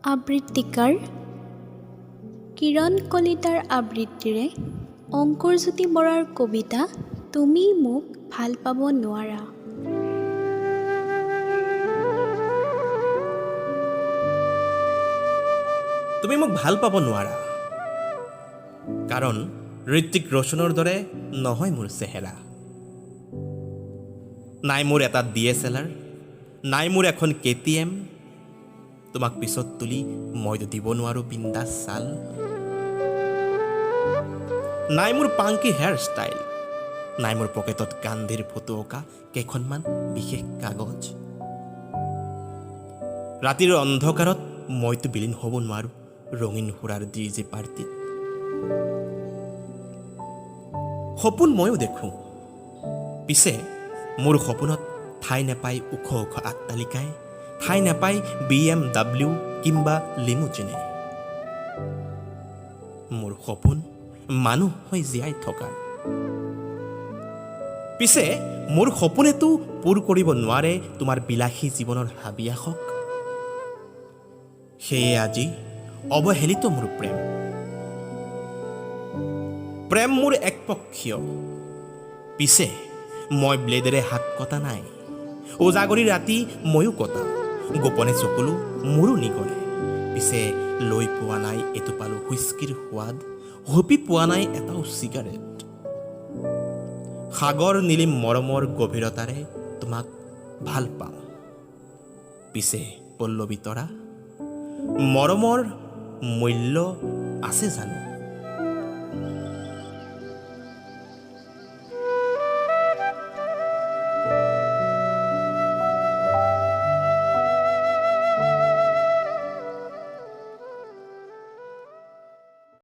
আবৃত্তিকাৰ কিৰণ কলিতাৰ আবৃত্তিৰে অংকুৰজ্যোতি বৰাৰ কবিতা তুমি মোক ভাল পাব নোৱাৰা। তুমি মোক ভাল পাব নোৱাৰা, কাৰণ ঋত্বিক ৰোশনৰ দৰে নহয় মোৰ চেহেৰা। নাই মোৰ এটা DSLR, নাই মোৰ এখন KTM। তোমাক পিছত তুলি মইতো দিব নোৱাৰোঁ বিন্দাছ চাল। নাই মোৰ পাংকি হেয়াৰ ষ্টাইল, নাই মোৰ পকেটত গান্ধীৰ ফটো অঁকা কেইখনমান বিশেষ কাগজ। ৰাতিৰ অন্ধকাৰত মইতো বিলীন হ'ব নোৱাৰোঁ ৰঙীন সুৰাৰ ডিজে পাৰ্টিত। সপোন ময়ো দেখোঁ, পিছে মোৰ সপোনত ঠাই নাপায় ওখ ওখ আট্টালিকাই, ঠাই নাপায় BMW কিম্বা লিমুজিনে। মোৰ সপোন মানুহ হৈ জীয়াই থকাৰ। পিছে মোৰ সপোনেতো পূৰ কৰিব নোৱাৰে তোমাৰ বিলাসী জীৱনৰ হাবিয়াসক। সেয়ে আজি অৱহেলিত মোৰ প্ৰেম। প্ৰেম মোৰ একপক্ষীয়, পিছে মই ব্লেডেৰে হাত কটা নাই। উজাগৰী ৰাতি ময়ো কটাওঁ, গোপনে চকুলো মোৰো নিগৰে। পিছে লৈ পোৱা নাই এটোপালো হুইস্কিৰ সোৱাদ, হুপি পোৱা নাই এটাও চিগাৰেট। সাগৰ নীলিম মৰমৰ গভীৰতাৰে তোমাক ভাল পাওঁ, পিছে পল্লৱী তৰা, মৰমৰ মূল্য আছে জানো?